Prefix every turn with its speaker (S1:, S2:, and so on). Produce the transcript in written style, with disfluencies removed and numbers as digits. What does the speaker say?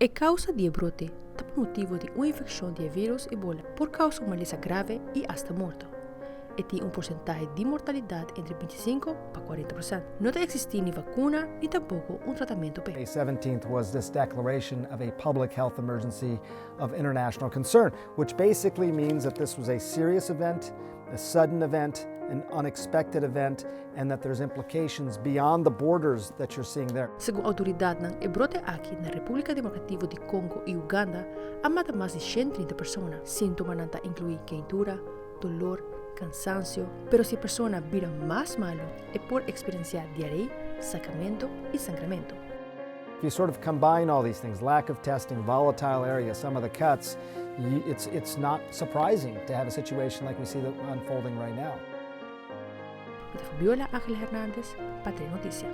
S1: E causa di e brote ta pa motibo di un infeccion di e virus Ebola por causa un malesa grave y hasta morto. E tin un porcentahe di mortalidad entre 25 pa 40%. No ta existi ni vacuna ni tampoco un tratamento p'e.
S2: May 17th was this declaration of a public health emergency of international concern, which basically means that this was a serious event, a sudden event, an unexpected event, and that there's implications beyond the borders that you're seeing there.
S1: Segun autoridadnan, e brote aki na Republica Democrativo di Congo y Uganda a mata mas di 130 persona. Sintomanan ta inclui keintura, dolor, cansancio, pero si e persona bira mas malo, e por experiencia diarei, sacamento y sangramento.
S2: If you sort of combine all these things, lack of testing, volatile area, some of the cuts, it's not surprising to have a situation like we see unfolding right now.
S1: Fabiola Ángel Hernández, Patria Noticia.